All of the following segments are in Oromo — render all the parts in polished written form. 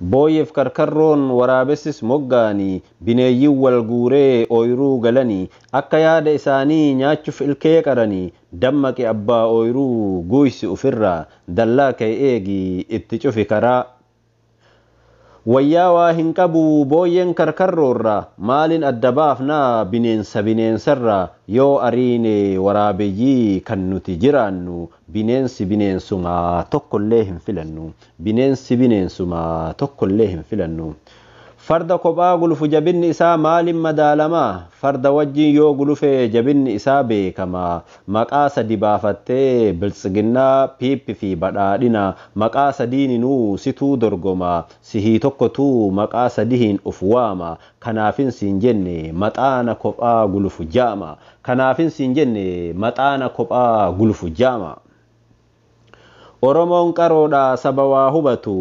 Booyyeef karkarroon waraabessis moggaanii bineeyyiin wal guuree ooyiruu galanii akka yaada isaanii nyaachuuf ilkee qaranii dammaqi abbaa ooyiruu guuysi ufirraa dallaa kee eegi itti cufi karaa. Wayyaa waa hin qabu booyyeen karkarroorraa maaliin adda baafnaa bineensa bineensarraa yoo ariine waraabeyyii kan nuti jiraannu bineensi bineensumaa tokkollee hin filannu bineensi bineensumaa tokkollee hin filannu. Farda kophaa gulufu jabinni isaa maaliin madaalamaa? Farda wajjin yoo gulufe jabinni isaa beekamaa. Maqaa sadi baafattee biltsiginnaa piippi fi badhaadhina. Maqaa sadiininuu situu dorgomaa. Sihii tokkotuu maqaa sadihin uf waama. Kanaafin siin jenne maxaana kophaa gulufu jaama. Kanaafin siin jenne maxaana kophaa gulufu jaama. Oromoon qaroodhaa saba waa hubatu.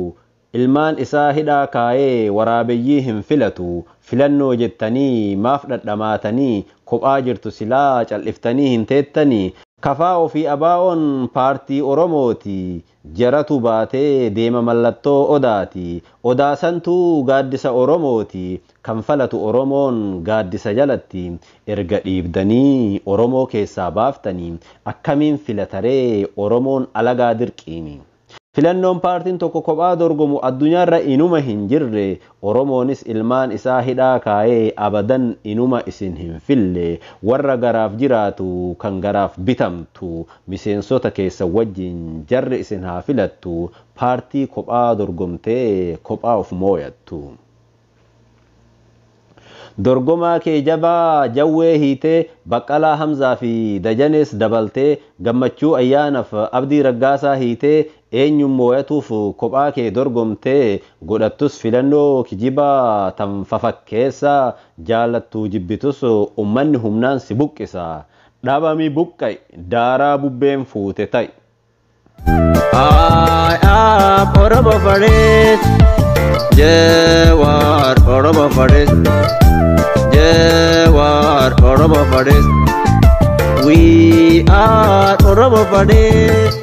Ilmaan isaa hidhaa kaayee waraabeyyii hin filatu. Filannoo jettanii maaf dhadhamaatanii kophaa jirtu silaa cal'iftanii hin teettanii. Kafaa ofii abaa'oon paartii Oromooti. Jaratu baatee deema mallattoo odaati. Odaasantuu gaaddisa Oromooti. Kan falatu Oromoon gaaddisa jalatti. Erga dhiibdanii Oromoo keessaa baaftanii akkamiin filataree Oromoon alagaa dirqiini. Filannoon paartiin tokko kophaa dorgomu addunyaarra inuma hin jirre Oromoonis ilmaan isaa hidhaa kaayee abadan inuma isin hin fille warra garaaf jiraatu kan garaaf bitamtu miseensota keessa wajjin jarri isin haa filattu paartii kophaa dorgomtee kophaa of mooyattu. Dorgomaa kee jabaa jawwee hiitee Baqqalaa Hamzaa fi Dajanees dabaltee gammachuu ayyaanaaf Abdii Raggaasaa hiitee eenyuun mooyatuuf kophaa kee dorgomtee godhattus filannoo kijibaa tan fafakkeessa jaalattuu jibbitus ummanni humnaan si buqqisa. Dhabami buqqa'i daaraa bubbeen fuute ta'i. I am Oromo Faris. Jawar Oromo Faris. Jawar Oromo Faris. We are Oromo Faris.